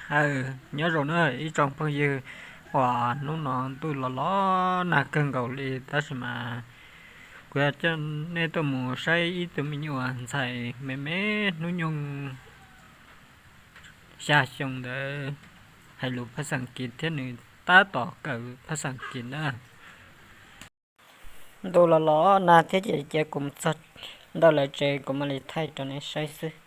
Aw, nyob zoo na ib tsoom phooj ywg, uas hnub no ntuj los los nag kawg nkaus li tab sis mas kuv yog coj nej tuaj mus saib ib tug me nyuam ntxhais me me hnub nyoog xya xyoo ntawd hais lus phaj xaj kis thiab nws tab tom kawm phaj xaj kis na. Ntuj los los nag thiab ces cia kuv mus txog ntawm lawv tsev kuv mam li thaij rau nej saib xwb.